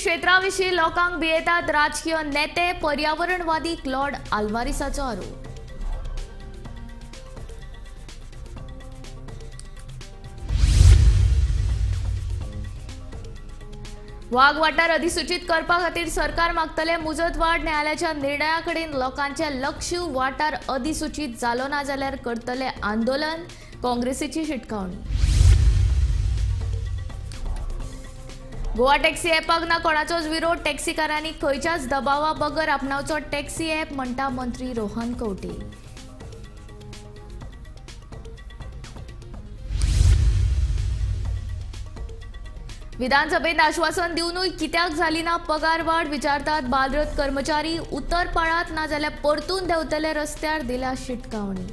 क्षेत्रा विशीं लोकांक भियेतात राजकीय नेते, पर्यावरणवादी क्लॉड आल्वारीसाचो आरोप. वाग वाठार अधिसूचित करपा खातीर सरकार मागतले मुजतवाढ. न्यायालयाच्या निर्णया कडेन लोकांचे लक्ष. वाठार अधिसूचित जालो ना जाल्यार करतले आंदोलन, काँग्रेसीची शिटकावणी. गोवा टॅक्सी ॲपाक ना कोणाचोच विरोध. टॅक्सीकारांनी खंयच्याच दबावा बगर आपणावचो टॅक्सी ॲप, म्हणटा मंत्री रोहन खंवटे. विधानसभेत आश्वासन दिवनूय कित्याक जाली ना पगार वाढ, विचारतात बालरथ कर्मचारी. उतर पाळात ना जाल्यार परतून देंवतले रस्त्यार, दिल्या शिटकावणी.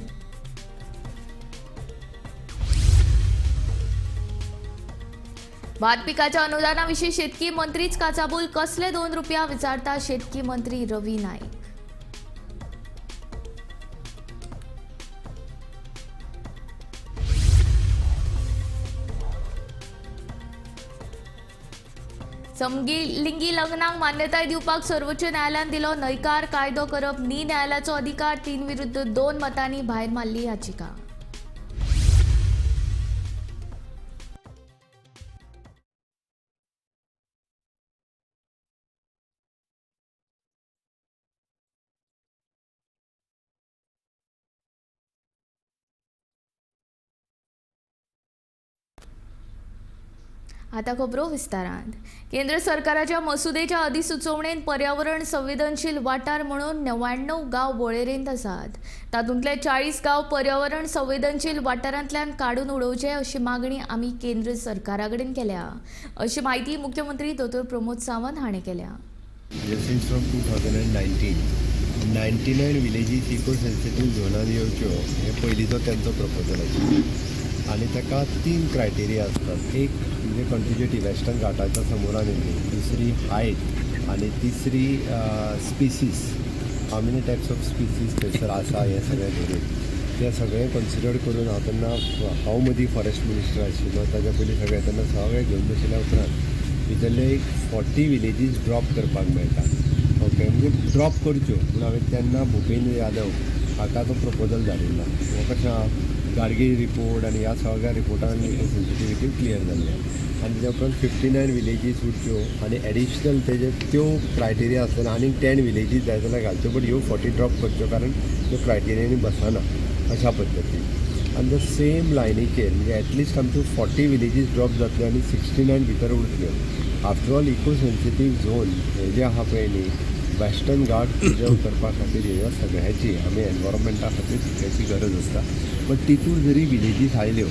भात पिकाच्या अनुदाना विशीं शेतकी मंत्रीच काचाबूल. कसले 2 रुपया, विचारता शेतकी मंत्री रवी नाईक. समलिंगी लग्नाक मान्यताय दिवपाक सर्वोच्च न्यायालयान दिलो न्हयकार. कायदो करप न्ही न्यायालयाचो अधिकार. 3-2 मतांनी भायर मारली याचिका. आता खबरो विस्तारान. केंद्र सरकाराच्या मसुदेच्या अधिसुचोवणेन पर्यावरण संवेदनशील वाठार म्हणून 99 गांव वळेरेंत आसात. तातूंतले 40 गांव पर्यावरण संवेदनशील वाठारांतल्यान काडून उडोवचे अशी मागणी आमी केंद्र सरकारा कडेन केल्या, अशी म्हायती मुख्यमंत्री दोतोर प्रमोद सावंत हाणें केल्या. Since from 2019 99 villages eco sensitive झोनान येवच्यो हे पयलींचो तेंचो प्रपोजल आशिल्लो आनी ताका 3 क्रायटेरिया आसतात. एक म्हणजे कंटिन्युटी वेस्टर्न घाटाच्या समोरान येयल्ली, दुसरी हायट आनी तिसरी species, how many types of species थंयसर आसा हें सगळें धरून तें सगळें कन्सिडर करून हांव तेन्ना हांव मदीं फॉरेस्ट मिनिस्टर आशिल्लो, ताच्या पयलीं सगळें तेन्ना सगळें घेवन बशिल्ल्या उपरांत भितरले एक 40 विलेजीस ड्रॉप करपाक मेळटा. ओके, म्हणजे ड्रॉप करच्यो पूण हांवें तेन्ना भुपेंद्र यादव हाका तो प्रपोजल धाडिल्लो. हो कशें आहा गाडगे रिपोर्ट आनी ह्या सगळ्या रिपोर्टान सेन्सिटिविटी क्लियर जाल्ली आनी तेच्या उपरांत 59 विलेजीस उरच्यो आनी एडिशनल तेजे त्यो क्रायटेरिया आसतना आनीक 10 विलेजीस जाय जाल्यार घालच्यो, बट ह्यो 40 ड्रॉप करच्यो कारण त्यो क्रायटेरियांनी बसना अशा पद्दतीन. आनी the same लायनीचेर म्हणजे एटलिस्ट आमच्यो 40 विलेजीस ड्रॉप जातल्यो आनी 69 भितर उरतल्यो. After all eco sensitive zone हे जे आहा पळय न्ही, वेस्टर्न घाट प्रिजर्व करपा खातीर ह्या सगळ्याची आमी एनवायरमेंटा खातीर सगळ्याची गरज आसता. बट तितूर जरी विलेजीस आयल्यो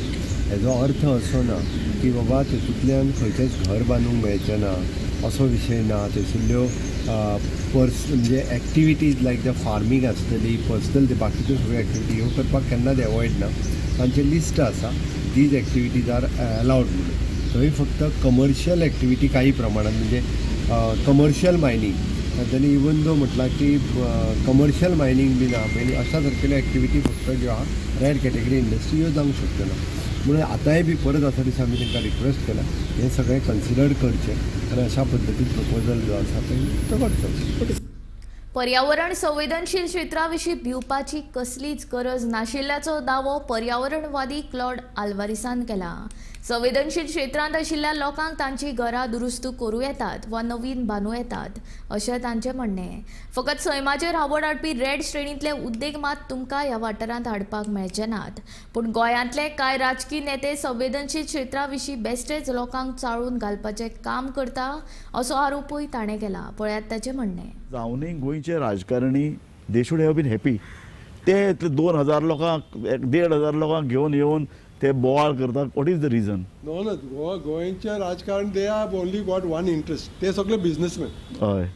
हेजो अर्थ असो ना की बाबा तितूंतल्यान खंयचेंच घर बांदूंक मेळचें ना असो विशय ना. थंयसरल्यो म्हणजे एक्टिविटीज लायक the farming आसतली, पर्सनल ते बाकीच्यो सगळ्यो एक्टिविटी ह्यो करपाक केन्नाच एवॉयड ना. तांचें लिस्ट आसा, these activities are allowed म्हणून. थंय फक्त कमर्शियल एक्टिविटी काही प्रमाणात म्हणजे कमर्शियल मायनींग तांच्यांनी इवन दो म्हटलां की कमर्शियल मायनींग बी ना पळय अशा सारकेल्यो एक्टिविटी फक्त ज्यो आहा रेड कॅटेगरी इंडस्ट्री ह्यो जावंक शकच्यो ना. म्हणून आतांय बी परत आसा दिसा आमी तांकां रिक्वेस्ट केला हें सगळें कन्सिडर करचें आनी अशा पद्दतीन प्रपोजल जो आसा पळय तो करचो. पर्यावरण संवेदनशील क्षेत्रा विशीं भिवपाची कसलीच गरज नाशिल्ल्याचो दावो पर्यावरणवादी क्लॉड आल्वारीसान केला. संवेदनशील क्षेत्रांत आशिल्ल्या लोकांक तांची घरां दुरुस्त करूं येतात वा नवीन बांदूं येतात अशें तांचें म्हणणें. फकत सैमाचेर हावळ हाडपी रेड श्रेणींतले उद्देग मात तुमकां ह्या वाठारांत हाडपाक मेळचे नात. पूण गोंयांतले कांय राजकी नेते संवेदनशील क्षेत्रा विशीं बेश्टेच लोकांक चाळून घालपाचें काम करता असो आरोपूय ताणें केला. पळयात ताचें म्हणणें. जावनूय गोंयचे राजकारणी they should have been happy. ते 2000 लोकांक 1500 लोकांक घेवन येवन ते बोवाळ करतात. What is the reason? No no, गोंयचें राजकारण they have only got one interest, ते सगळे बिजनसमॅन. हय,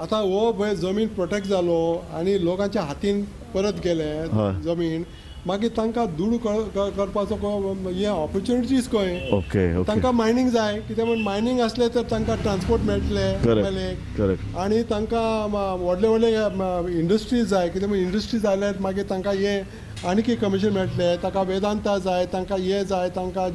आतां हो पळय जमीन प्रोटेक्ट जालो आनी लोकांच्या हातीन परत गेले जमीन, मागीर तांकां दुडू करपाचो हे ऑपॉर्च्युनिटीज खंय. ओके ओके तांकां मायनींग जाय, कित्याक म्हण मायनींग आसलें तर तांकां ट्रान्सपोर्ट मेळटलें करेक्ट करेक्ट. आनी तांकां व्हडले व्हडले इंडस्ट्रीज जाय, कित्याक म्हण इंडस्ट्री जाल्यार मागीर तांकां हें आनी कितें कमिशन मेळटलें. तांकां वेदांता जाय, तांकां हें जाय, तांकां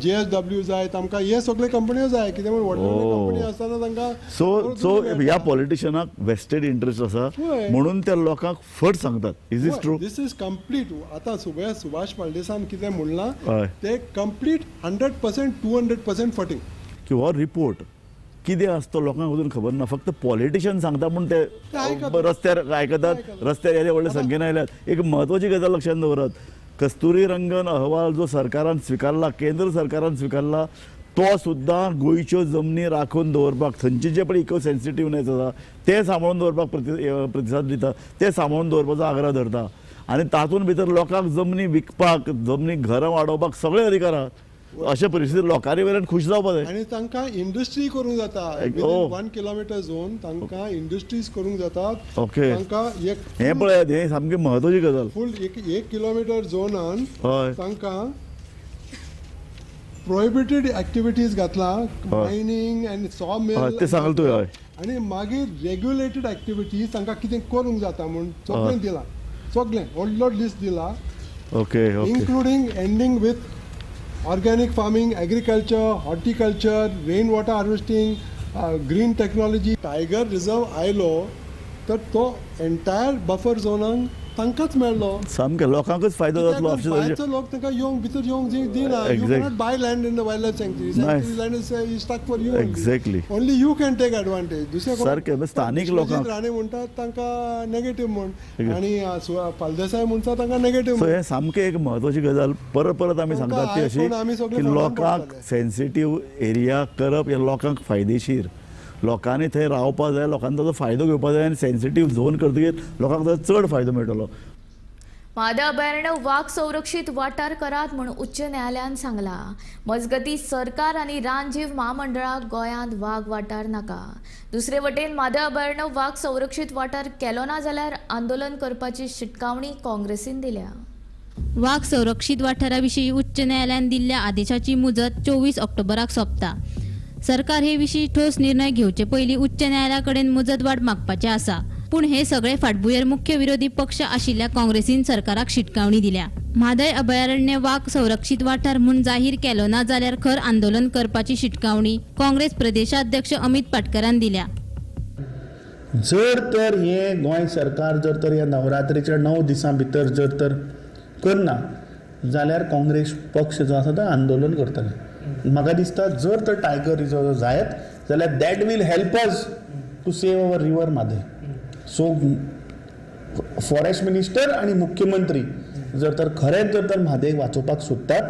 JSW जाय, तांकां हे सगळे कंपन्यो जाय, कित्याक म्हण व्हडले व्हडले कंपनी आसतना तांकां. सो सो ह्या पॉलिटिशनाक वेस्टेड इंट्रस्ट आसा म्हणून त्या लोकांक फट सांगतात. Is is true? This is complete. आतां सुभाष फळदेसान कितें म्हणलां तें कंप्लीट 100% 200% फटींग. की हो रिपोर्ट कितें आसता लोकांक अजून खबर ना, फक्त पॉलिटिशियन सांगता म्हूण ते रस्त्यार आयकतात, रस्त्यार येदे व्हडले संख्येन आयल्यात. एक म्हत्वाची गजाल लक्षांत दवरात, कस्तुरी रंगन अहवाल जो सरकारान स्विकारला, केंद्र सरकारान स्विकारला, तो सुद्दां गोंयच्यो जमनी राखून दवरपाक, थंयचे जे पळय इको सेन्सिटिवनेस आसा तें सांबाळून दवरपाक प्रतिसाद दिता, तें सांबाळून दवरपाचो आग्रह धरता. आनी तातूंत भितर लोकांक जमनी विकपाक, जमनी घरां वाडोवपाक सगळे अधिकार आहात. अशे परिस्थितीत लोकांनी वयल्यान खूश जावपाक जाय आनी तांकां इंडस्ट्री करूंक जाता. 1 किलोमिटर झोन तांकां इंडस्ट्रीज करूंक जातात. ओके, तांकां एक हें पळयात, हें सामकी म्हत्वाची गजाल. फूल 1 किलोमिटर झोनान तांकां प्रोहिबिटेड एक्टिविटीज घातला, मायनींग आनी सॉ मिल ते सांगल तुवें. हय, आनी मागीर रेग्युलेटेड एक्टिविटीज तांकां कितें करूंक जाता म्हूण सगळें दिलां, सगळें व्हडलो लिस्ट दिला. Okay okay, including ending with organic farming, agriculture, horticulture, rain water harvesting, green technology. Tiger reserve आयलो तर तो एंटायर बफर झोनाक तांकांच मेळ्ळो, सामकें लोकांकूच फायदो जातलो. भायरचो लोक तांकां येवंक भितर येवंक दिना. You cannot buy land in the wild life sanctuary. Sanctuary land is stuck for you. Exactly, only you can take advantage. दुसरे सारकें स्थानीक लोकांक राणे म्हणटात तांकां नेगेटीव म्हूण, आनी फळदेसाय म्हणटा तांकां नेगेटीव. सो हें सामकें एक म्हत्वाची गजाल परत परत आमी सांगतात ती अशी की लोकांक सेन्सिटीव एरिया करप हें लोकांक फायदेशीर, लोकांनी थंय रावपाक जाय, लोकांनी ताचो फायदो घेवपाक जाय आनी सेन्सिटीव झोन करतकीर लोकांक ताचो चड फायदो मेळटलो. म्हादय अभयारण्य वाग संरक्षीत वाठार करात म्हूण उच्च न्यायालयान सांगलां. मजगतीं सरकार आनी रानजीव म्हामंडळाक गोंयांत वाग वाठार नाका. दुसरे वटेन म्हादय अभयारण्य वाग संरक्षीत वाठार केलो ना जाल्यार आंदोलन करपाची शिटकावणी काँग्रेसीन दिल्या. वाग संरक्षीत वाठारा विशीं उच्च न्यायालयान दिल्ल्या आदेशाची मुजत 24 ऑक्टोबराक सोंपता. सरकार हे विशीं ठोस निर्णय घेवचे पयलीं उच्च न्यायालया कडेन मुजतवाड मागपाचें आसा. पूण हे सगळे फाटभुंयेर मुख्य विरोधी पक्ष आशिल्ल्या काँग्रेसीन सरकाराक शिटकावणी दिल्या. म्हादय अभयारण्य वाग संरक्षीत वाठार म्हूण जाहीर केलो ना जाल्यार खर आंदोलन करपाची शिटकावणी काँग्रेस प्रदेशाध्यक्ष अमित पाटकरान दिल्या. जर तर हे गोंय सरकार जर तर ह्या नवरात्रीच्या 9 दिसां भितर जर तर करना जाल्यार काँग्रेस पक्ष जो आसा तो आंदोलन करतले. म्हाका दिसता जर तर टायगर रिजर्व जायत जाल्यार that will help us to save our river Mhadei. So forest minister आनी मुख्यमंत्री जर तर खरेंच जर तर म्हादय वाचोवपाक सोदतात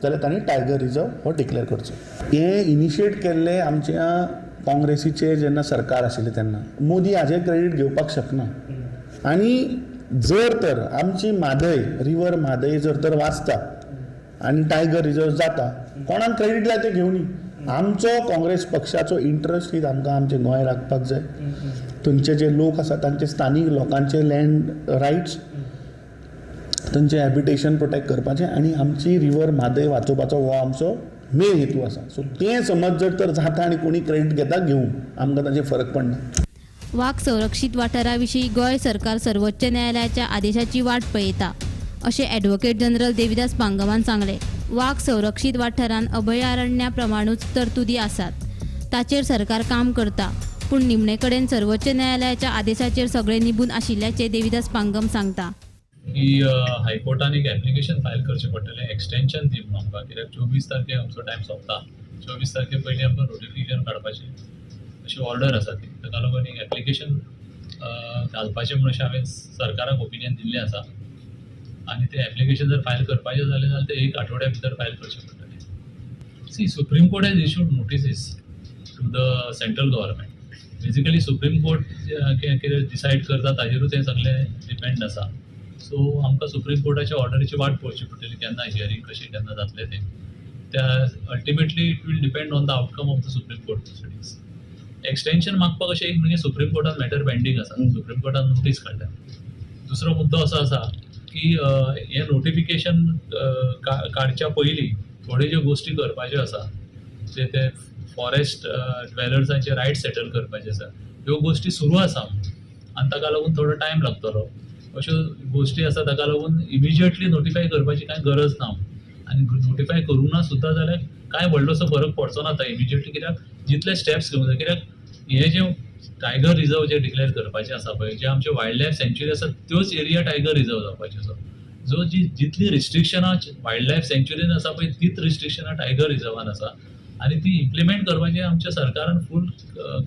जाल्यार तांणी टायगर रिजर्व हो डिक्लेअर करचो. हें इनिशिएट केल्लें आमच्या काँग्रेसीचें जेन्ना सरकार आशिल्लें तेन्ना. मोदी हाजेर क्रेडीट घेवपाक शकना. आनी जर तर आमची म्हादय रिवर म्हादय जर तर वाचता आनी टायगर रिजर्व जाता, कोणाक क्रेडीट जाय तें घेवनी. आमचो काँग्रेस पक्षाचो इंट्रस्ट is आमकां आमचें गोंय राखपाक जाय. थंयचे जे लोक आसा तांचे स्थानीक लोकांचे लँड रायट्स, थंयचें हॅबिटेशन प्रोटेक्ट करपाचें आनी आमची रिवर म्हादय वाचोवपाचो हो आमचो मेन हेतू आसा. सो तें समज जर तर जाता आनी कोणी क्रेडीट घेता घेवं, आमकां ताचेर फरक पडना. वाग संरक्षीत वाठारा विशीं गोंय सरकार सर्वोच्च न्यायालयाच्या आदेशाची वाट पळयता अशें ॲडव्होकेट जनरल देविदास पांगमान सांगलें. वाग संरक्षीत वाठारांत अभयारण्या प्रमाणूच तरतुदी आसात, ताचेर सरकार काम करता, पूण निमणे कडेन सर्वोच्च न्यायालयाच्या आदेशाचेर सगळे निबून आशिल्ल्याचें देविदास पांगम सांगता. की हायकोर्टान एक एप्लिकेशन फायल करचें पडटलें, एक्सटेंशन दी म्हणून आमकां, कित्याक 24 तारखेक आमचो टायम सोंपता. 24 तारखे पयलीं आमकां नोटिफिकेशन काडपाचें अशी ऑर्डर आसा ती. ताका लागून एक एप्लिकेशन घालपाचें म्हणून अशें हांवें सरकाराक ओपिनियन दिल्लें आसा आनी तें एप्लिकेशन जर फायल करपाचें जालें जाल्यार तें एक आठवड्या भितर फायल करचें पडटलें. See, Supreme Court has issued notices to the central government. Basically Supreme Court कितें डिसायड करता ताजेरूच हें सगळें डिपेंड आसा. सो आमकां सुप्रीम कोर्टाच्या ऑर्डरीची वाट पळोवची पडटली, केन्ना हियरींग कशें केन्ना जातलें तें. त्या ultimately it will depend on the outcome of the Supreme Court proceedings. Extension मागपाक अशें एक म्हणजे सुप्रीम कोर्टान मॅटर पेंडींग आसा, सुप्रीम कोर्टान नोटीस काडल्या. दुसरो मुद्दो असो आसा की हें नोटिफिकेशन काडच्या पयलीं थोड्यो ज्यो गोश्टी करपाच्यो आसा, जे ते फॉरेस्ट ड्वेलर्सांचे रायट सेटल करपाचे आसा, ह्यो गोश्टी सुरू आसा आनी ताका लागून थोडो टायम लागतलो. अश्यो गोश्टी आसा ताका लागून इमिजिएटली नोटिफाय करपाची कांय गरज ना आनी नोटिफाय करूं ना सुद्दां जाल्यार कांय व्हडलोसो फरक पडचो ना आतां इमिजिएटली, कित्याक जितले स्टेप्स घेवंक जाय. कित्याक हे जे टायगर रिजर्व जे डिक्लेअर करपाचे आसा पळय, जे आमचे वायल्ड लायफ सँच्युरी आसा त्योच एरिया टायगर रिजर्व जावपाच्यो आसा. जो जी जितली रिस्ट्रिक्शनां वायल्ड लायफ सँच्युरीन आसा पळय तीच रिस्ट्रिक्शनां टायगर रिजर्वान आसा आनी ती इम्प्लिमेंट करपाचें आमच्या सरकारान फूल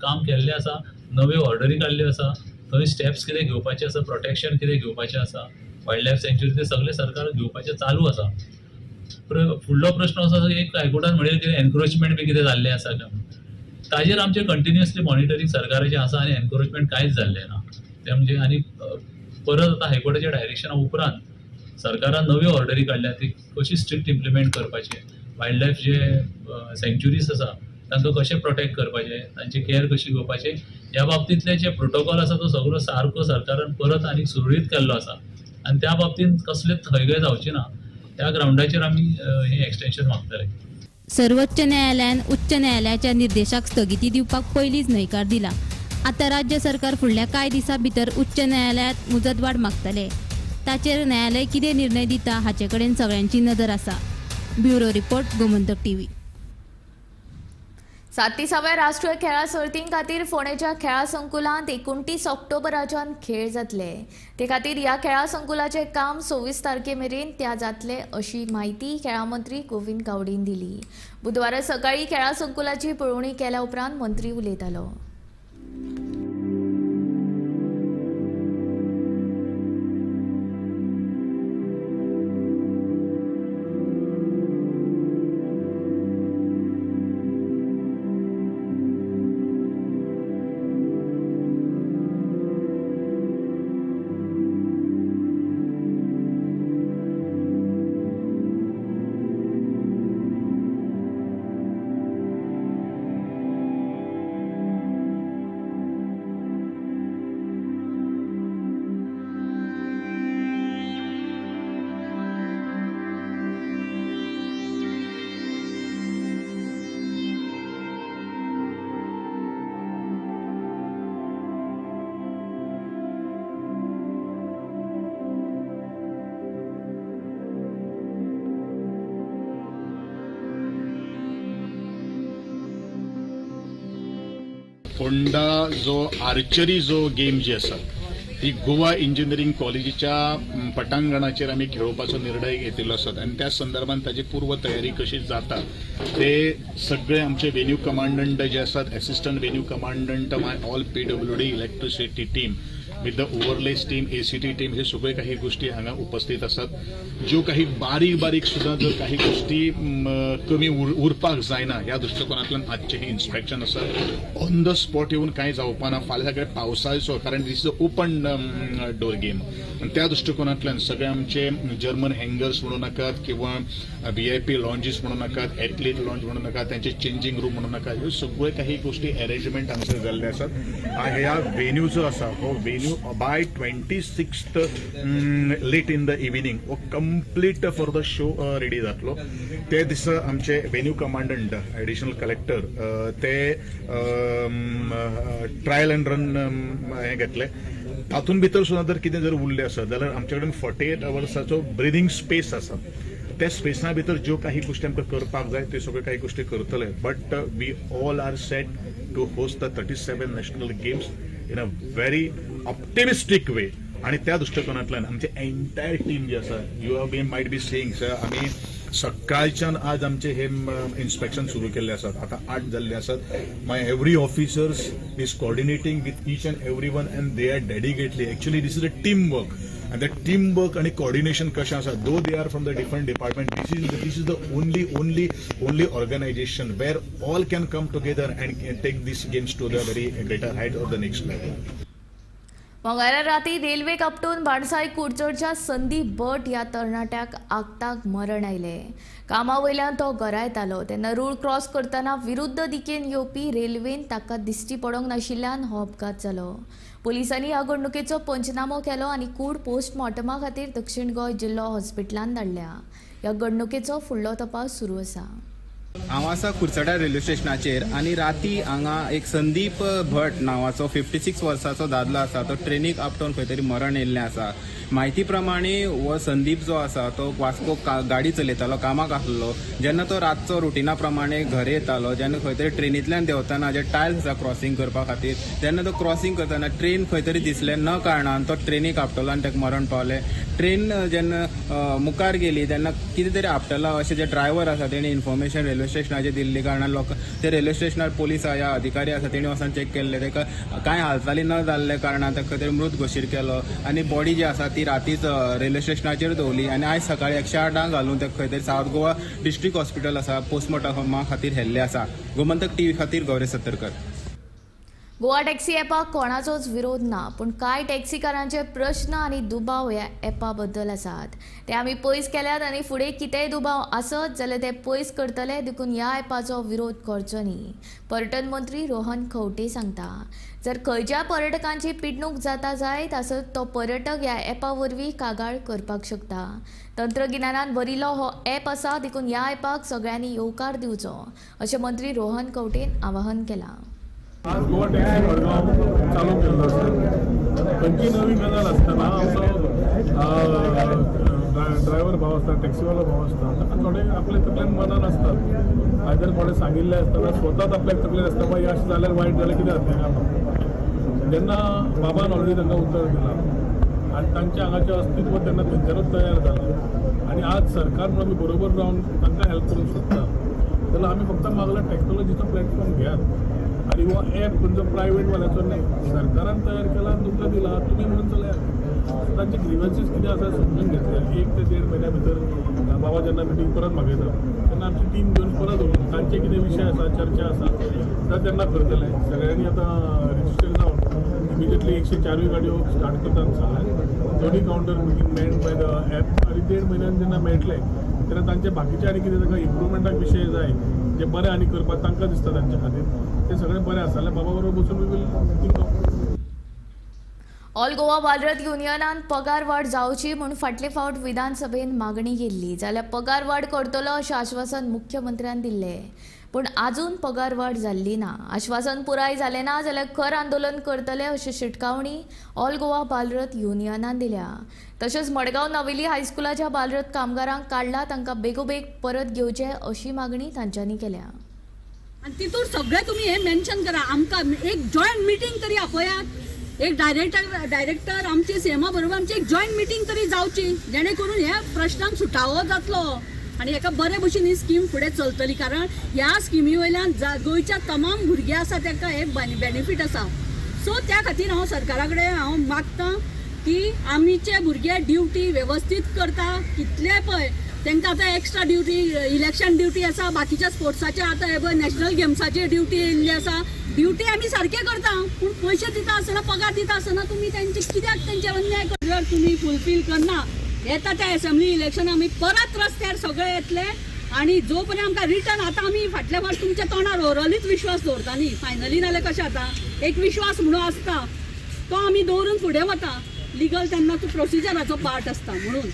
काम केल्लें आसा. नव्यो ऑर्डरी काडल्यो आसा, थंय स्टेप्स कितें घेवपाचे आसा, प्रोटेक्शन कितें घेवपाचें आसा वायल्ड लायफ सँच्युरी, ते सगळें सरकार घेवपाचें चालू आसा. फुडलो प्रश्न असो एक हायकोर्टान म्हणेल कितें एनक्रोचमेंट बी कितें जाल्लें आसा काय म्हणून, ताजेर आमचें कंटिन्युअसली मॉनिटरींग सरकाराचें आसा आनी एनक्रोचमेंट कांयच जाल्लें ना तें म्हणजे. आनी परत आतां हायकोर्टाच्या डायरेक्शना उपरांत सरकारान नव्यो ऑर्डरी काडल्या ती कशी स्ट्रिक्ट इम्प्लिमेंट करपाची, वायल्ड लायफ जे सँच्युरीज आसा तांकां कशें प्रोटेक्ट करपाचें, तांची केअर कशी घेवपाची, ह्या बाबतींतले जे प्रोटोकॉल आसा तो सगळो सारको सरकारान परत आनी सुरळीत केल्लो आसा आनी त्या बाबतींत कसलेच हयगय जावची ना त्या ग्रावंडाचेर आमी हें एक्सटेंशन मागतले. सर्वोच्च न्यायालयान उच्च न्यायालयाच्या निर्देशाक स्थगिती दिवपाक पयलींच न्हयकार दिला. आतां राज्य सरकार फुडल्या कांय दिसां भितर उच्च न्यायालयांत मुजतवाड मागतले. ताचेर न्यायालय कितें निर्णय दिता हाचे कडेन सगळ्यांची नदर आसा. Bureau report, Gomantak TV. 37व्या राष्ट्रीय खेळां सर्तीं खातीर फोंडेच्या खेळां संकुलांत 29 ऑक्टोबराच्यान खेळ जातले. ते खातीर ह्या खेळां संकुलाचें काम 26 तारखे मेरेन त्या जातले अशी म्हायती खेळां मंत्री गोविंद गावडीन दिली. बुधवारा सकाळी खेळां संकुलाची पळोवणी केल्या उपरांत मंत्री उलयतालो. फोंडा जो आर्चरी जो गेम जी आसा ती गोवा इंजिनियरींग कॉलेजीच्या पटांगणाचेर आमी खेळोवपाचो निर्णय घेतिल्लो आसा आनी त्या संदर्भात ताची पूर्व तयारी कशी जाता ते सगळे आमचे वेन्यू कमांडंट जे आसात, assistant venue commandant, my all PWD electricity team with the overlays team, ACT team, हे सगळे काही गोष्टी हांगा उपस्थित आसात. ज्यो काही बारीक बारीक सुद्दां जर काही गोष्टी कमी उरपाक जायना ह्या दृश्टिकोनांतल्यान आजचें हें इन्स्पेक्शन आसा. ऑन the spot येवन कांय जावपा ना फाल्यां सगळे पावसाचो, कारण this is a open door game आनी त्या दृश्टिकोनांतल्यान सगळे आमचे जर्मन हँगर्स म्हणू नाकात किंवा VIP लॉन्जीस म्हणू नाकात, एथलीट लॉन्ज म्हणू नाकात, त्यांचे चेंजींग रूम म्हणू नाकात, ह्यो सगळे काही गोष्टी अरेंजमेंट हांगसर जाल्ले आसात. ह्या वेन्यू जो आसा हो venue by 26th late in the evening हो complete for the show ready जातलो. ते दिसा आमचे वेन्यू कमांडंट एडिशनल कलेक्टर ते ट्रायल अँड रन हें घेतले. तातूंत भितर सुद्दां जर कितें जर उरलें आसत जाल्यार आमचे कडेन 48 अवर्साचो ब्रिदींग स्पेस आसा. त्या स्पेसा भितर ज्यो काही गोष्टी आमकां करपाक जाय त्यो सगळ्यो काही गोष्टी करतले. But we all are set to host the 37 national games in a very optimistic way. आणि त्या दृश्टिकोनांतल्यान आमचे एंटायर टीम जी आसा, you have been might be seeing sir, आमी सकाळच्यान आज आमचे हे इन्स्पेक्शन सुरू केल्ले आसात. आतां 8 जाल्ले आसात. My every officers is coordinating with each and every one and they are dedicatedly. Actually this is a team work and the team work आणि कोऑर्डिनेशन कशें आसा, though they are from the different department, this is the only only only organisation where all can come together and take this games to the very greater height of the next level. मंगळारा राती railway आपटून बाणसाय कुडचडच्या संदीप भट ह्या तरणाट्याक आगताक मरण आयलें. कामा वयल्यान तो घरा येतालो तेन्ना रूळ क्रॉस करतना विरुद्ध दिकेन येवपी रेल्वेन ताका दिश्टी पडोंक नाशिल्ल्यान हो अपघात जालो. पुलिसांनी ह्या घडणुकेचो पंचनामो केलो आनी कूड पोस्टमॉर्टमा खातीर दक्षिण गोंय जिल्लो हॉस्पिटलांत धाडल्या. ह्या घडणुकेचो फुडलो तपास सुरू आसा. हांव आसा कुडचड्या रेल्वे स्टेशनाचेर आनी राती हांगा एक संदीप भट नांवाचो 56 वर्साचो दादलो आसा, तो ट्रेनीक आपटोवन खंय तरी मरण येयल्लें आसा. म्हायती प्रमाणे हो संदीप जो आसा तो वास्को गाडी चलयतालो, कामाक आसलो. जेन्ना तो रातचो रुटिना प्रमाणे घरा येतालो जेन्ना खंय तरी ट्रेनींतल्यान देंवतना जे टायल्स आसा क्रॉसींग करपा खातीर, तेन्ना तो क्रॉसींग करतना ट्रेन खंय तरी दिसलें न कारणान तो ट्रेनीक आपटलो आनी ताका मरण पावलें. ट्रेन जेन्ना मुखार गेली तेन्ना कितें तरी आपटला अशें जे ड्रायव्हर आसा तेणी इन्फॉर्मेशन रेल्वे स्टेशनाचेर दिल्ली कारणान लोक ते रेल्वे स्टेशनार पोलीस या अधिकारी आसा तेणी वचून चॅक केल्ले. ताका कांय हालचाली न जाल्ले कारणान ताका खंय तरी मृत घोशीत केलो आनी बॉडी जी आसा ती रातीच रेल्वे स्टेशनाचेर दवरली आनी आयज सकाळी 108 घालून ताका खंय तरी सावथ गोवा डिस्ट्रिक्ट हॉस्पिटल आसा पोस्टमॉर्टमा खातीर व्हेल्लें आसा. गोमंतक टीव्ही खातीर गौरी सत्तरकर. गोवा टॅक्सी ॲपाक कोणाचोच विरोध ना, पूण कांय टॅक्सीकारांचे प्रश्न आनी दुबाव ह्या ॲपा बद्दल आसात. ते आमी पयस केल्यात आनी फुडें कितेंय दुबाव आसत जाल्यार ते पयस करतले, देखून ह्या ॲपाचो विरोध करचो न्ही, पर्यटन मंत्री रोहन खंवटे सांगता. जर खंयच्या पर्यटकांची पिडणूक जाता जायत आसत तो पर्यटक ह्या ॲपा वरवीं कागाळ करपाक शकता. तंत्रगिन्यानान भरिल्लो हो ॲप आसा, देखून ह्या ॲपाक सगळ्यांनी येवकार दिवचो अशें मंत्री रोहन खंवटेन आवाहन केलां. आज गोवा टॅक्सी मडगांव चालू केल्लो आसा. खंयची नवी गजाल आसतना आमचो ड्रायव्हर भाव आसता, टॅक्सीवालो भाव आसता, ताका थोडे आपले तकलेन मनान आसतात, आयदर कोणें सांगिल्लें आसतना स्वताच आपल्याक तकलेन आसता बाबा हें अशें जाल्यार वायट जाल्यार कितें जातलें काय म्हणून. जेन्ना बाबान ऑलरेडी तांकां उतर दिलां आनी तांचें हांगाचें अस्तित्व तेन्ना थंयच्यानूच तयार जालां आनी आज सरकार म्हणून आमी बरोबर रावन तांकां हेल्प करूंक सोदता, जाल्यार आमी फक्त मागला टॅक्नोलॉजीचो प्लॅटफॉर्म घेयात आनी हो ॲप खंयचो प्रायवेट वाल्याचो न्हय, सरकारान तयार केला आनी तुमकां दिला, तुमी म्हणून चलयात. तांचे ग्रिवन्सीस कितें आसा समजून घेतले. 1 ते 1.5 म्हयन्या भितर बाबा जेन्ना मिटींग परत मागयता तेन्ना आमची टीम घेवन परत वचून तांचे कितें विशय आसा, चर्चा आसा जाल्यार तेन्ना करतले. सगळ्यांनी आतां रजिस्टर जावन इमिजिएटली 104 गाडयो स्टार्ट करता आमी सांगलें. दोनूय counter meeting manned by the app आनी 1.5 म्हयन्यान जेन्ना मेळटले तेन्ना तांचे बाकीचे आनी कितें तांकां इम्प्रुवमेंटाक विशय जाय जे बरें आनी करपाक तांकां दिसता तांचे खातीर ते सगळें बरें आसा जाल्यार बाबा बरोबर बसून we will think of. All Goa Balrath युनियनान पगार वाड जावची म्हूण फाटले फावट विधानसभेन मागणी केल्ली, जाल्यार पगार वाड करतलो अशें आश्वासन मुख्यमंत्र्यान दिल्लें, पूण आजून पगार वाड जाल्ली ना. आश्वासन पुराय जालें ना जाल्यार खर आंदोलन करतले अशी शिटकावणी ऑल गोवा बालरथ युनियनान दिल्या. तशेंच मडगांव नावेली हायस्कुलाच्या बालरथ कामगारांक काडला तांकां बेगोबेग परत घेवचे अशी मागणी तांच्यांनी केल्या. आनी तितूर सगळें तुमी हें मेन्शन करा, आमकां एक जॉयंट मिटींग तरी आपयात, एक डायरेक्टर आमचे सीएमा बरोबर आमची एक जॉयंट मिटींग तरी जावची, जेणे करून ह्या प्रश्नांक सुटावो जातलो आनी एका बरे भशेन ही स्कीम फुडें चलतली. कारण ह्या स्किमी वयल्यान गोंयच्या तमाम भुरगे आसा तांकां हे बेनिफीट आसा. सो त्या खातीर हांव सरकारा कडेन हांव मागता की आमचे भुरगे ड्युटी वेवस्थीत करता, कितले पळय तांकां आतां एक्स्ट्रा ड्युटी, इलेक्शन ड्युटी आसा, बाकीच्या स्पोर्ट्साचे आतां हे पळय नॅशनल गेम्साची ड्युटी येयल्ली आसा. ड्युटी आमी सारके करता पूण पयशे दिता आसतना, पगार दिता आसतना तुमी तेंचे कित्याक तेंचे अन्याय जर तुमी फुलफील करना येता त्या एसेंब्ली इलेक्शन आमी परत रस्त्यार सगळे येतले आनी जो पर्यंत आमकां रिटर्न आतां आमी फाटल्या फावट तुमच्या तोंडार ओरलीच विश्वास दवरता न्ही, फायनली नाल्यार कशें जाता एक विश्वास म्हणून आसता तो आमी दवरून फुडें वता. लिगल तेन्ना तो प्रोसिजराचो पार्ट आसता म्हणून.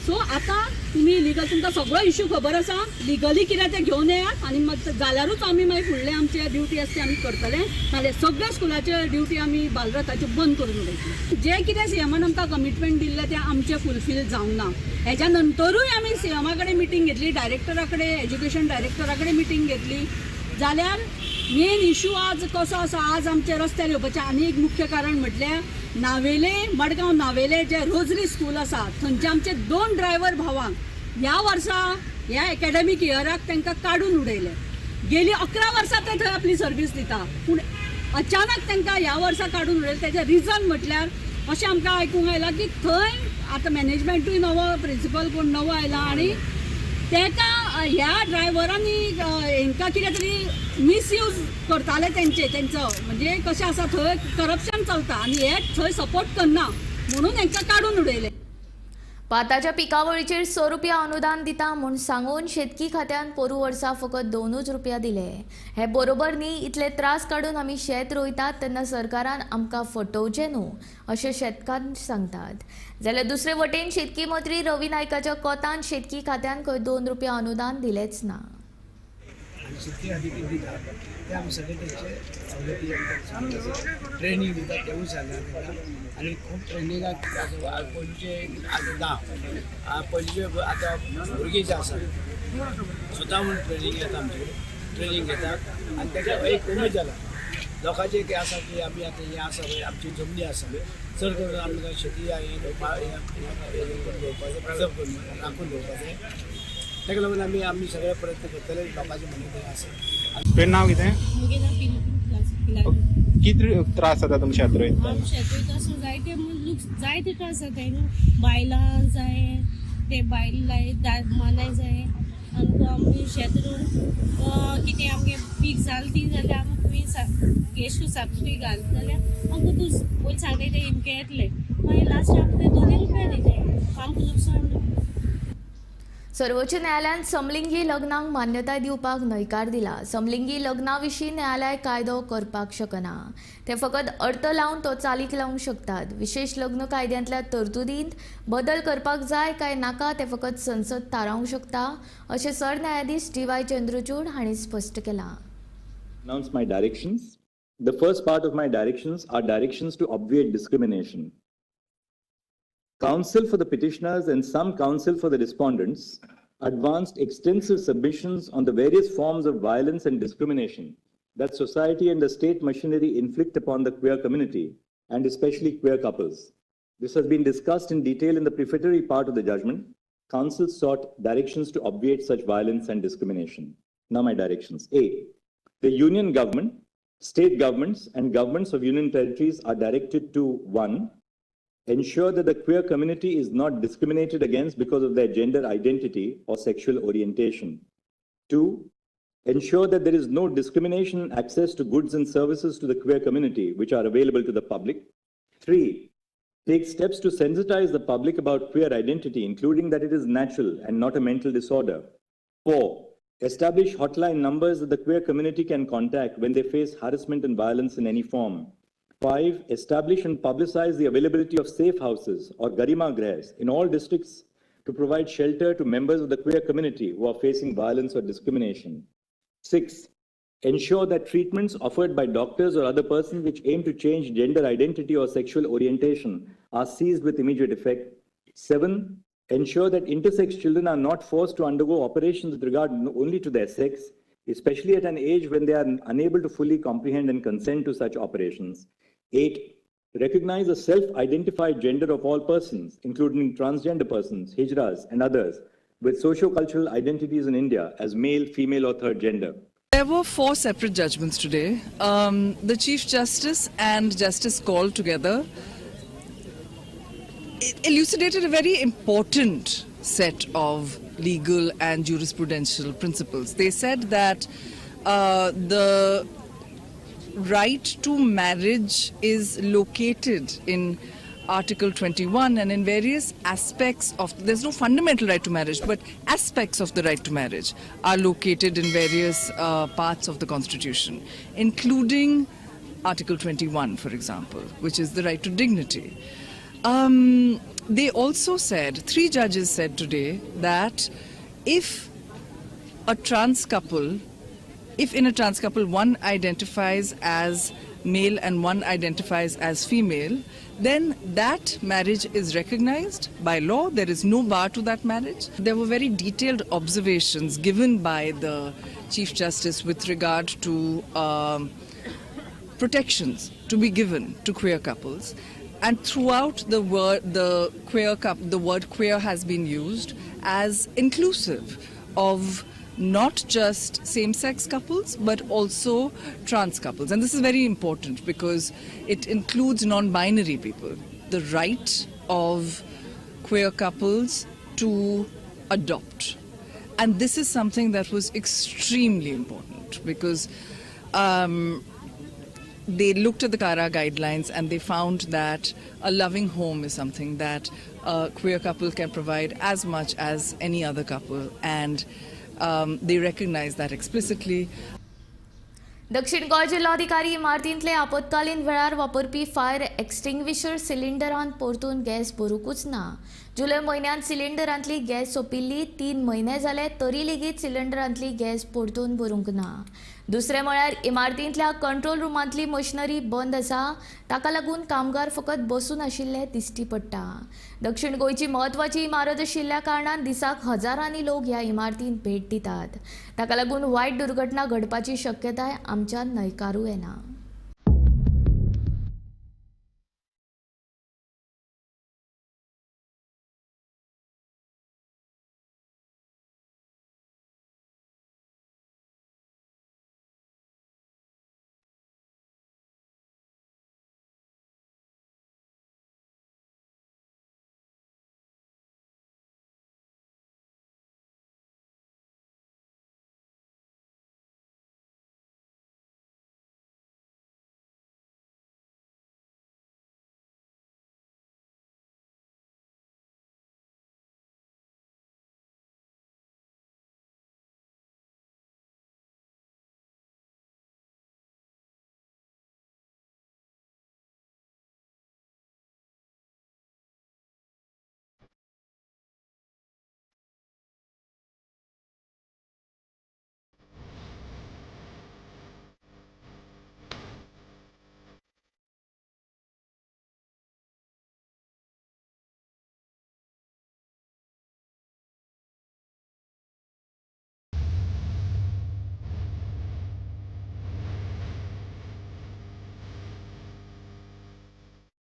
सो आतां तुमी लिगल तुमकां सगळो इश्यू खबर आसा, लिगली कितें तें घेवन येयात आनी जाल्यारूच आमी मागीर फुडले आमचे ड्युटी आसा ते आमी करतले, नाल्यार सगळ्या स्कुलाचे ड्युटी आमी बालरथाच्यो बंद करून उडयतले. जें कितें सीएमान आमकां कमिटमेंट दिल्लें तें आमचें फुलफील जावंक ना. हेज्या नंतरूय आमी सीएमा कडेन मिटींग घेतली, डायरेक्टरा कडेन, एज्युकेशन डायरेक्टरा कडेन मिटींग घेतली, जाल्यार मेन इश्यू आज कसो आसा, आज आमचे रस्त्यार येवपाचें आनी एक मुख्य कारण म्हटल्यार नावेले, मडगांव नावेले जे रोजरी स्कूल आसा थंयचे आमचे 2 ड्रायव्हर भावांक ह्या वर्सा ह्या एकेडमीक इयराक तांकां काडून उडयले. गेली 11 वर्सां ते थंय आपली सर्वीस दिता पूण अचानक तांकां ह्या वर्सा काडून उडयलें. तेजें रिजन म्हटल्यार अशें आमकां आयकूंक आयलां की थंय आतां मॅनेजमेंटूय नवो प्रिंसिपल कोण नवो आयला आनी तेका ह्या ड्रायव्हरांनी हेंकां कितें तरी मिसयूज करताले तेंचे तेंचो म्हणजे कशें आसा थंय करप्शन चलता आनी हे थंय सपोर्ट करना म्हणून हेंकां काडून उडयले. पाताच्या पिकावळीचेर 100 रुपया अनुदान दिता म्हूण सांगून शेतकी खात्यान पोरू वर्सा फकत 2 रुपया दिले. हे बरोबर न्ही. इतले त्रास काडून आमी शेत रोयतात तेन्ना सरकारान आमकां फटोवचें न्हू अशें शेतकार सांगतात. जाल्यार दुसरे वटेन शेतकी मंत्री रवी नायकाच्या कोतान शेतकी खात्यान खंय 2 रुपया अनुदान दिलेंच ना. शेतकी खातीर दिता ते आमी सगळे तेंचे सवलती ट्रेनींग दिता तेवूय सांगला तांकां. आनी खूब ट्रेनिंगाक पयलींचे आतां ना, पयलींचे आतां भुरगीं जे आसा स्वता म्हूण ट्रेनींग येता आमचे कडेन, ट्रेनींग घेतात आनी ताका एक उमेद जाला लोकांचें एक आसा की आमी आतां हें आसा पळय आमची जमनी आसा चड करून आमकां शेती हें दवरपाचें, प्रिजर्व करून राखून दवरपाचें. ताका लागून आमी आमी सगळे प्रयत्न करतले लोकांचे म्हणणें तें आसा. तुवें नांव कितें? म्हगें नांव पिला. कितें त्रास जाता तुमच्या शेत रोयता? आमच्या शेत रोयता आसतना जायते जायते त्रास जाताय न्हू. बायलां जाय ते बायल लाय मानाय जाय आनी आमी शेत रोवन कितें आमगे पीक जालें ती जाल्यार आमकां केशू सबसिडी घालता जाल्यार आमकां तूं पयलीं सांगताय ते इमके येतले, मागीर लास्ट आमकां ते 2 रुपया दिताय, आमकां लुकसाण. सर्वोच्च न्यायालयान समलिंगी लग्नाक मान्यताय दिवपाक न्हयकार दिला. समलिंगी लग्ना विशीं न्यायालय कायदो करपाक शकना, ते फकत अर्थ लावन तो चालीक लावंक शकतात. विशेष लग्न कायद्यांतल्या तरतुदींत बदल करपाक जाय काय नाका ते फकत संसद थारावंक शकता अशें सरन्यायाधीश डी.वाय. चंद्रचूड हांणी स्पश्ट केलां. Announce my directions. The first part of my directions are directions to obviate discrimination. Counsel for the petitioners and some counsel for the respondents advanced extensive submissions on the various forms of violence and discrimination that society and the state machinery inflict upon the queer community and especially queer couples. This has been discussed in detail in the prefatory part of the judgment. Counsel sought directions to obviate such violence and discrimination. Now my directions. A. The union government, state governments and governments of union territories are directed to 1. Ensure that the queer community is not discriminated against because of their gender identity or sexual orientation. 2. Ensure that there is no discrimination in access to goods and services to the queer community which are available to the public. 3. Take steps to sensitize the public about queer identity, including that it is natural and not a mental disorder. 4. Establish hotline numbers that the queer community can contact when they face harassment and violence in any form. 5. Establish and publicize the availability of safe houses or Garima Grahs in all districts to provide shelter to members of the queer community who are facing violence or discrimination. 6. Ensure that treatments offered by doctors or other persons which aim to change gender identity or sexual orientation are seized with immediate effect. 7. Ensure that intersex children are not forced to undergo operations with regard only to their sex, especially at an age when they are unable to fully comprehend and consent to such operations. 8. Recognize the self-identified gender of all persons, including transgender persons, hijras, and others, with socio-cultural identities in India as male, female, or third gender. There were 4 separate judgments today. The Chief Justice and Justice Kaul together elucidated a very important set of legal and jurisprudential principles. They said that the right to marriage is located in Article 21 and in various aspects of, there's no fundamental right to marriage, but aspects of the right to marriage are located in various parts of the Constitution, including Article 21, for example, which is the right to dignity. They also said, 3 judges said today, that if a trans couple, if in a trans couple one identifies as male and one identifies as female, then that marriage is recognized by law. There is no bar to that marriage. There were very detailed observations given by the Chief Justice with regard to protections to be given to queer couples. And throughout the word, the word queer has been used as inclusive of not just same-sex couples, but also trans couples. And this is very important because it includes non-binary people. The right of queer couples to adopt. And this is something that was extremely important because they looked at the CARA guidelines and they found that a loving home is something that a queer couple can provide as much as any other couple, and they recognize that explicitly. दक्षिण गोंय जिल्लोधिकारी इमारतींतले आपत्कालीन वेळार वापरपी fire extinguisher सिलिंडरांत परतून gas भरूंकूच ना. जुलय म्हयन्यांत सिलिंडरांतली gas सोंपिल्ली 3 म्हयने जाले तरी लेगीत सिलिंडरांतली गॅस परतून भरूंक ना. दुसरें म्हळ्यार इमारतींतल्या कंट्रोल रुमांतली मशिनरी बंद आसा, ताका लागून कामगार फकत बसून आशिल्ले दिश्टी पडटा. दक्षिण गोंयची म्हत्वाची इमारत आशिल्ल्या कारणान दिसाक हजारांनी लोक ह्या इमारतींत भेट दितात, ताका लागून वायट दुर्घटना घडपाची शक्यताय आमच्यान न्हयकारूं येना.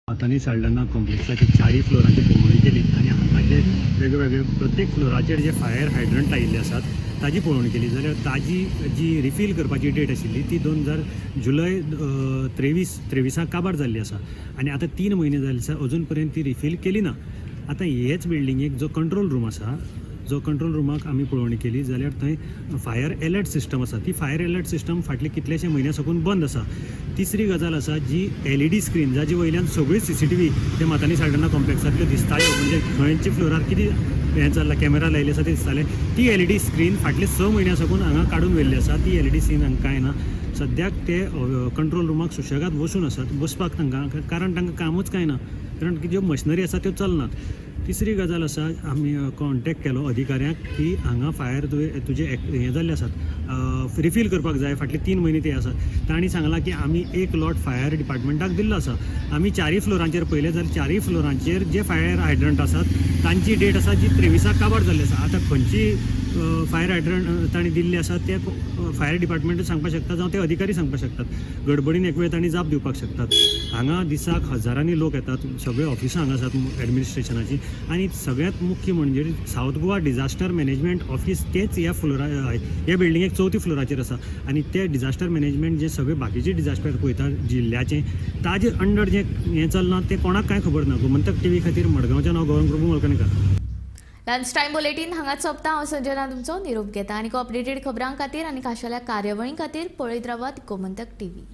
मातानी साल्डना कॉम्प्लेक्साची 4 फ्लोरांची पळोवणी केली आनी हांगाचे वेगवेगळे प्रत्येक फ्लोराचेर जे फायर हायड्रंट लायिल्ले आसात ताजी पळोवणी केली. जाल्यार ताजी जी रिफील करपाची डेट आशिल्ली ती 2000 जुलय 23 काबार जाल्ली आसा आनी आतां 3 म्हयने जाले आसा अजून पर्यंत ती रिफील केली ना. आतां हेच बिल्डिंगेक जो कंट्रोल रूम आसा, जो कंट्रोल रुमाक आमी पळोवणी केली जाल्यार थंय फायर एलर्ट सिस्टम आसा, ती फायर एलर्ट सिस्टम फाटले कितलेशे म्हयन्या साकून बंद आसा. तिसरी गजाल आसा जी LED screen जाजे वयल्यान सगळी CCTV ते मातानी साल्डना कॉम्प्लेक्सांतल्यो दिसताल्यो, म्हणजे खंयच्या फ्लोरार कितें हें चल्लां, कॅमेरा लायिल्ले आसा ते दिसताले. ती LED screen फाटले 6 म्हयन्या साकून हांगा काडून व्हेल्ली आसा, ती LED screen हांकां कांय ना. सद्याक ते कंट्रोल रुमाक सुशेगाद बसून आसात, बसपाक तांकां, कारण तांकां कामूच कांय ना, कारण ज्यो मशिनरी आसा त्यो चलनात. तिसरी गजाल आसा, आमी कॉन्टेक्ट केलो अधिकाऱ्यांक की हांगा फायर तुजे हें जाल्ले आसात, रिफील करपाक जाय, फाटले 3 म्हयने ते आसात. तांणी सांगलां की आमी एक लॉट फायर डिपार्टमेंटाक दिल्लो आसा, आमी 4 फ्लोरांचेर पळयलें जाल्यार 4 फ्लोरांचेर जे फायर हायड्रंट आसात तांची डेट आसा जी 23 काबार जाल्ली आसा. आतां खंयची फायर हायड्रंट तांणी दिल्ली आसा ते फायर डिपार्टमेंट सांगपाक शकता जावं ते अधिकारी सांगपाक शकतात, गडबडीन एक वेळ तांणी जाप दिवपाक शकतात. हांगा दिसाक हजारांनी लोक येतात, सगळे ऑफिसां हांगा आसात एडमिनिस्ट्रेशनाची, आनी सगळ्यांत मुख्य म्हणजे South Goa disaster management office तेच ह्या फ्लोरा ह्या बिल्डिंगेक 4थ्या फ्लोराचेर आसा आनी ते डिजास्टर मॅनेजमेंट जे सगळे बाकीचे डिजास्टर पळयता जिल्ल्याचे ताजे अंडर जे हें चल्लां तें कोणाक कांय खबर ना. गोमंतक टीव्ही खातीर मडगांवच्यान हांव Gaurang Prabhu Malkarnekar. Lunch time bulletin हांगाच सोंपता. हांव संजना तुमचो निरोप घेता आनी अपडेटेड खबरां खातीर आनी खाशेल्या कार्यावळीं खातीर पळयत रावात Gomantak TV.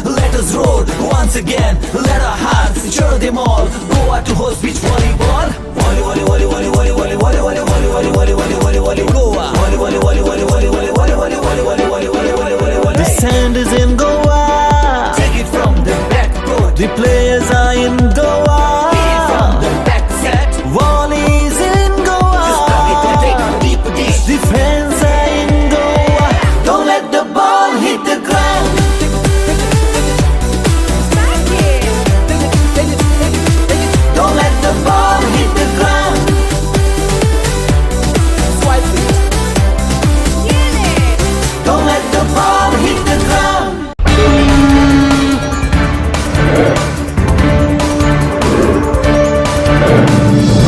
Let us roar once again. Let our hearts cheer them all. Goa to host beach volleyball.